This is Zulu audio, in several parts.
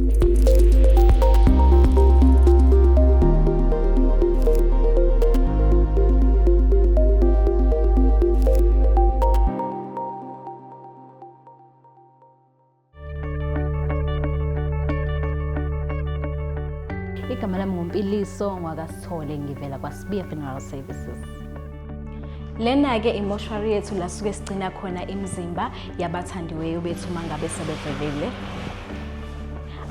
Igama lami nguMpiliso ngwakaSithole, ngivela kwaSibiya Funeral Services. Lena-ke imoshwari yethu la suke sigcina khona imizimba yabathandiweyo bethu uma ngabe sebevevile.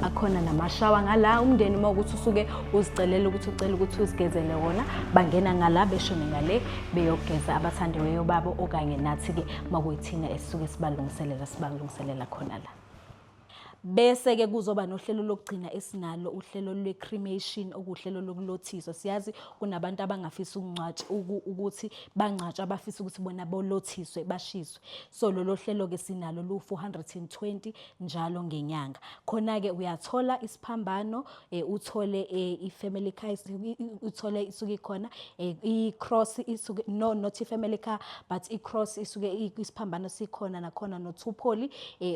Akhona namashawa ngala, umndeni uma ukuthi usuke uzicelela ukuthi ucela ukuthi uzigezele wona, bangena ngala beshone ngale beyogeza abathandiweyo babo, okanye nathi-ke uma kuyithina esisuke sibalungiselela sibalungiselela khona la. Bese-ke kuzoba nohlelo lokugcina esinalo, uhlelo lwe-cremation, okuwuhlelo lokulothiswa. Siyazi kunabantu abangafisi ukungcwatsha, ukuthi bangcwatshwe, abafisa ukuthi bona bolothiswe, bashiswe. So lolo hlelo-ke sinalo lu-420 njalo ngenyanga. Khona-ke uyathola isiphambano, uthole i-family car, uthole isuke ikhona, i-cross isuke, no, not i-family car, but i-cross isuke isiphambano sikhona nakhona, nothupholi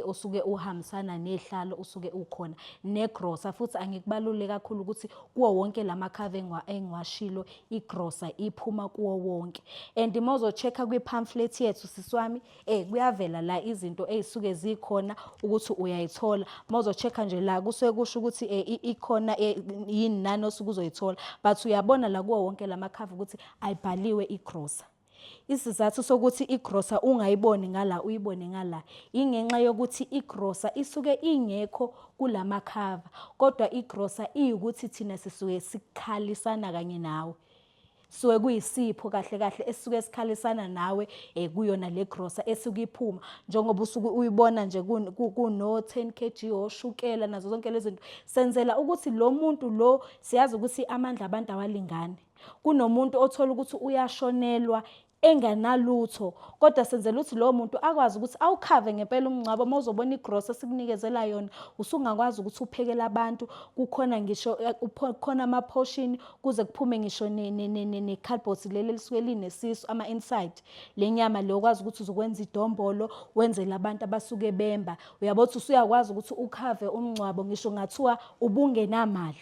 osuke uhambisana nehlalo usuke ukhona, negrosa futhi. Angikubalule kakhulu ukuthi kuwo wonke lama-cover engiwashilo, igrosa iphuma kuwo wonke. And uma uzo-check-a kwi-pamphlet yethu, sisi wami, kuyavela la izinto ey'suke zikhona ukuthi uyayithola. Uma uzo-check-a nje la kusuke kusho ukuthi ikhona yini nani osuke uzoyithola, but uyabona la kuwo wonke lama-cover ukuthi ayibhaliwe igrosa. Isizathu sokuthi igrosa ungayiboni ngala uyibone ngala ingenxa yokuthi igrosa isuke ingekho kulama-cover, kodwa igrosa iyukuthi thina sisuke sikhalisana kanye nawe. Suke kuyisipho kahle kahle esisuke sikhalisana nawe kuyona le grosa esuke iphuma, njengoba usuke uyibona nje kuno 10 kg oshukela nazo zonke lezi zinto. Senzela ukuthi lo muntu lo, siyazi ukuthi amandla abantu awalingani. Kunomuntu othola ukuthi uyashonelwa enganalutho, kodwa senzela ukuthi lowo muntu akwazi ukuthi awukhave ngempela umngcwabo. Uma uzobona igrosa esikunikezela yona, usungakwazi ukuthi uphekele abantu, kukhona ngisho kukhona ama-portion, kuze kuphume ngisho ne-cardboard leli elisuke linesisu, ama-inside le nyama le, okwazi ukuthi uzokwenza idombolo wenzele abantu abasuke bemba. Uyabo ukuthi usuyakwazi ukuthi ukhave umngcwabo ngisho ngathiwa ubungenamali,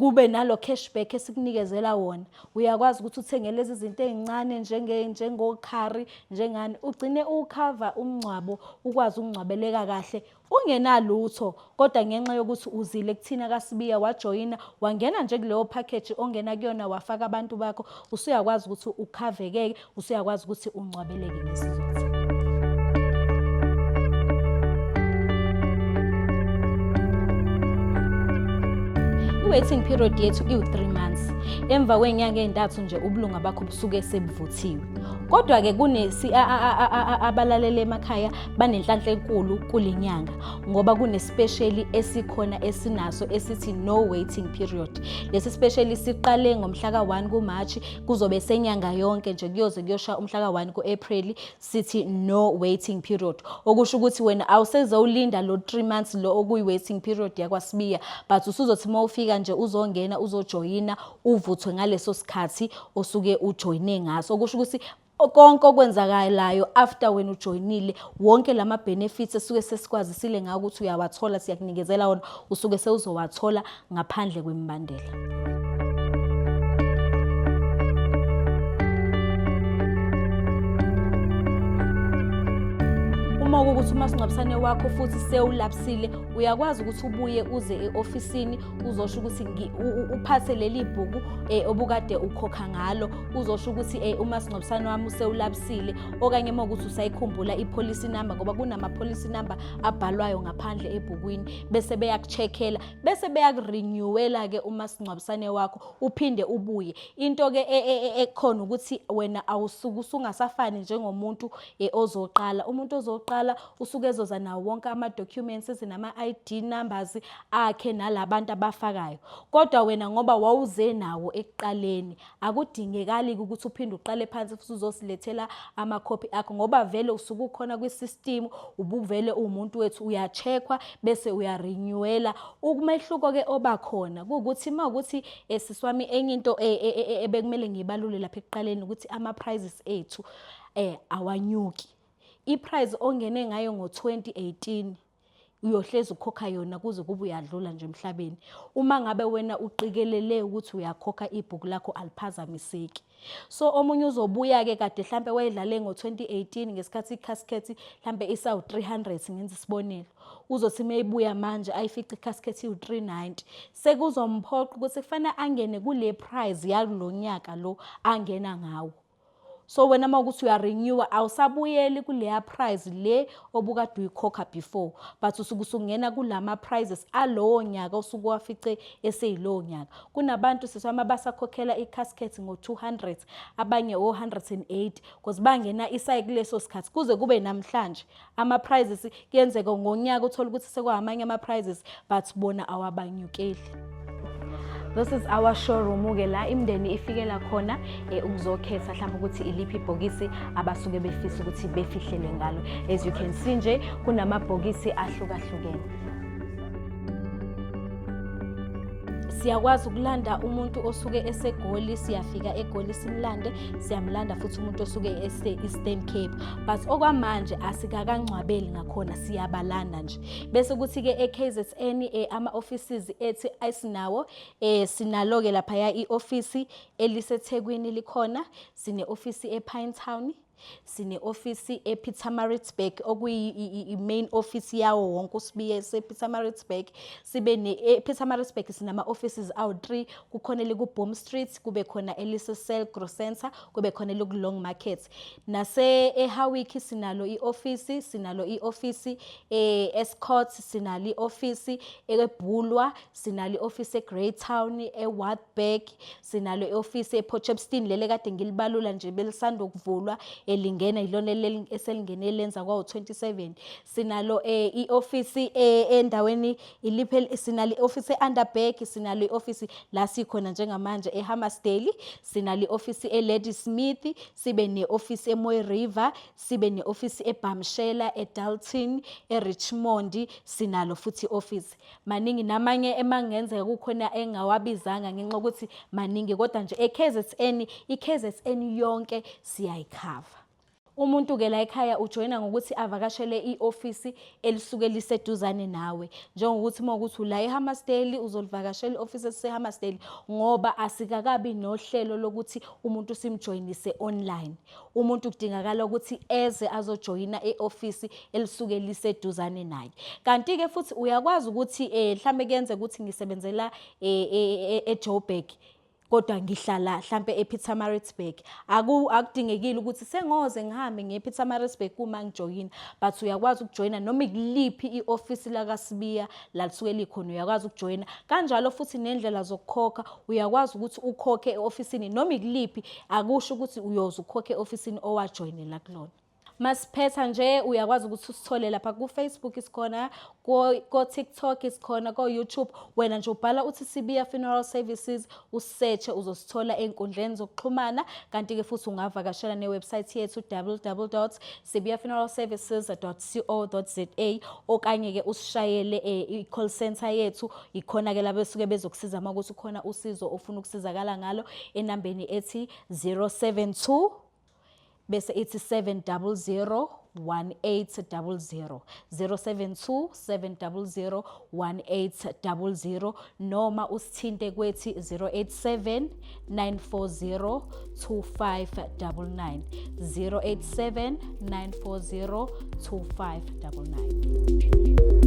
kube nalo cashback esikunikezela wona. Uyakwazi ukuthi uthenge lezi zinto ey'ncane njengokhari, njengani, ugcine ukhava umngcwabo, ukwazi ukungcwabeleka kahle ungenalutho, kodwa ngenxa yokuthi uzile kuthina kaSibiya, wajoyina, wangena nje kuleyo package ongena kuyona, wafaka abantu bakho, usuyakwazi ukuthi ukhavekeke, usuyakwazi ukuthi ungcwabeleke ngesizotha. I-waiting period yethu iwu-3 months. Emva kwey'nyanga ey'ntathu nje ubulunga bakho busuke sebuvuthiwe. Kodwa-ke abalaleli emakhaya banenhlanhla enkulu kule nyanga, ngoba kunespesheli esikhona esinaso esithi no waiting period. Lesi special siqale ngomhla ka-1 kuMarch, kuzobe senyanga yonke nje, kuyoze kuyosha umhla ka-1 ku-April, sithi no waiting period. Okusho ukuthi wena awusezowulinda lo 3 months lo okuyi-waiting period yakwaSibiya, but usuzothi uma ufika nje uzongena uzojoyina, uvuthwe ngaleso sikhathi osuke ujoyine ngaso. Okusho ukuthi konke okwenzakalayo after wena ujoyinile, wonke lama benefits esuke sesikwazisile ngawo ukuthi uyawathola, siyakunikezela wona, usuke sewuzowathola ngaphandle kwemibandela. Uma kuwukuthi umasingcwabisane wakho futhi sewulapsile, uyakwazi ukuthi ubuye uze e-ofisini uzosho ukuthi uphathe leli bhuku obukade ukhokha ngalo, uzosho ukuthi umasingcwabisane wami usewulapsile, okanye uma ukuthi usayikhumbula i-policy number, ngoba kunama-policy number abhalwayo ngaphandle ebhukwini, bese beyaku-check-ela, bese beyaku-renewela-ke umasingcwabisane wakho, uphinde ubuye. Into-ke ekhona ukuthi wena awusuke usungasafani njengomuntu ozoqala. Umuntu ozoqala usuke ezoza nawo wonke ama-documents, ezinama-I D numbers akhe nalabantu abafakayo. Kodwa wena ngoba wawuze nawo ekuqaleni, akudingekali-ke ukuthi uphinde uqale phansi futhi uzosilethela amakhophi akho, ngoba vele usuke ukhona kwi-system, ubuvele uwumuntu wethu, uya-check-wa bese uya-renewela. Umehluko-ke oba khona kuwukuthi uma ukuthi sisi wami, enye into ebekumele ngiyibalule lapha ekuqaleni ukuthi ama-prices ethu awanyuki. I-price ongene ngayo ngo-2018 Uyohlezi ukhokha yona kuze kube uyadlula nje emhlabeni. Uma ngabe wena uqikelele ukuthi uyakhokha, ibhuku lakho aliphazamiseki. So omunye uzobuya-ke kade hlampe wayedlale ngo-2018 ngesikhathi i-casket hlampe isawu-300, ngenza isibonelo. Uzothi uma ebuya manje ayifice i-casket iwu-390, sekuzomphoqa ukuthi kufanele angene kule price yalo nyaka lo angena ngawo. So wena uma ukuthi uyarenewa, awusabuyeli kuleya price le obukade uyikhokha before, but usuke usungena kulama prices alowo nyaka osuke wafice eseyilowo nyaka. Kunabantu siswami abasakhokhela i-casket ngo-200, abanye o-180, because bangena isayi kuleso sikhathi kuze kube namhlanje. Ama-prices kuyenzeka ngonyaka uthole ukuthi sekwamanye ama-prices, but bona awabanyukeli. This is our showroom-ke, la imindeni ifikela khona ukuzokhetha mhlawumbe ukuthi iliphi ibhokisi abasuke befisa ukuthi befihlelwe ngalo. As you can see nje, kunamabhokisi ahlukahlukene. Siyakwazi ukulanda umuntu osuke eseGoli, siyafika eGoli simlande, siyamlanda futhi umuntu osuke ese-Eastern Cape, but okwamanje asikakangcwabeli ngakhona, siyabalanda nje. Bese kuthi-ke e-KZN, ama-offices ethu esinawo, sinalo-ke laphaya i-ofisi eliseThekwini likhona, sine-ofisi ePinetown, sine-ofisi ePietermaritzburg, okuyi-main office yawo wonke uSibiya esePietermaritzburg. Sibe ne ePietermaritzburg sinama-offices awu-3. Kukhona eliku-Boom Street, kube khona elise-Selgro Centre, kube khona eliku-Long Market. Nase eHowick sinalo i-ofisi, sinalo i-ofisi e-Estcourt, sinalo i-ofisi eBulwer, sinalo i-ofisi eGreytown, eWartburg, sinalo i-ofisi ePort Shepstone, lele kade ngilibalula nje belisanda ukuvulwa, elingena yilona eselingene lenza kwawu-27. Sinalo i-ofisi endaweni iliphi, sinalo i-ofisi e-Underberg, sinalo i-ofisi la sikhona njengamanje eHammarsdale, sinalo i-ofisi eLadysmith, sibe ne-ofisi eMooi River, sibe ne-ofisi eBhamshela, eDalton, eRichmond sinalo futhi i-ofisi. Maningi namanye emangenzeka kukhona engawabizanga ngenxa yokuthi maningi, kodwa nje e-KZN, i-KZN yonke siyayikhava. Umuntu-ke la ekhaya ujoyina ngokuthi avakashele i-ofisi elisuke liseduzane nawe, njengokuthi uma ukuthi ula eHammarsdale, uzolivakashela i-ofisi eliseHammarsdale, ngoba asikakabi nohlelo lokuthi umuntu simjoyinise online. Umuntu kudingakala ukuthi eze azojoyina e-ofisi elisuke liseduzane naye. Kanti-ke futhi uyakwazi ukuthi mhlambe kuyenzeka ukuthi ngisebenzela eJoburg, kodwa ngihlala mhlambe ePietermaritzburg. Akudingekile ukuthi sengoze ngihambe ngiye ePietermaritzburg uma ngijoyina, but uyakwazi ukujoyina noma ikuliphi i-ofisi lakaSibiya la lisuke likhona, uyakwazi ukujoyina kanjalo. Futhi nendlela zokukhokha, uyakwazi ukuthi ukhokhe e-ofisini noma ikuliphi, akusho ukuthi uyoze ukhokhe e-ofisini owajoyinela kulona. Masiphetha nje, uyakwazi ukuthi usithole lapha ku-Facebook isikhona, ko-TikTok isikhona, ko-YouTube. Wena nje ubhala uthi Sibiya Funeral Services, usearche, uzosithola ey'nkundleni zokuxhumana. Kanti-ke futhi ungavakashela ne-website yethu www.sibiyafuneralservices.co.za, okanye-ke usishayele i-call center yethu, ikhona-ke la besuke bezokusiza uma kuthi khona usizo ofuna ukusizakala ngalo, enambeni ethi 072 bese ithi 700 1800, 072 700 1800, noma usithinte kwethi 087 940 2599, 087 940 2599.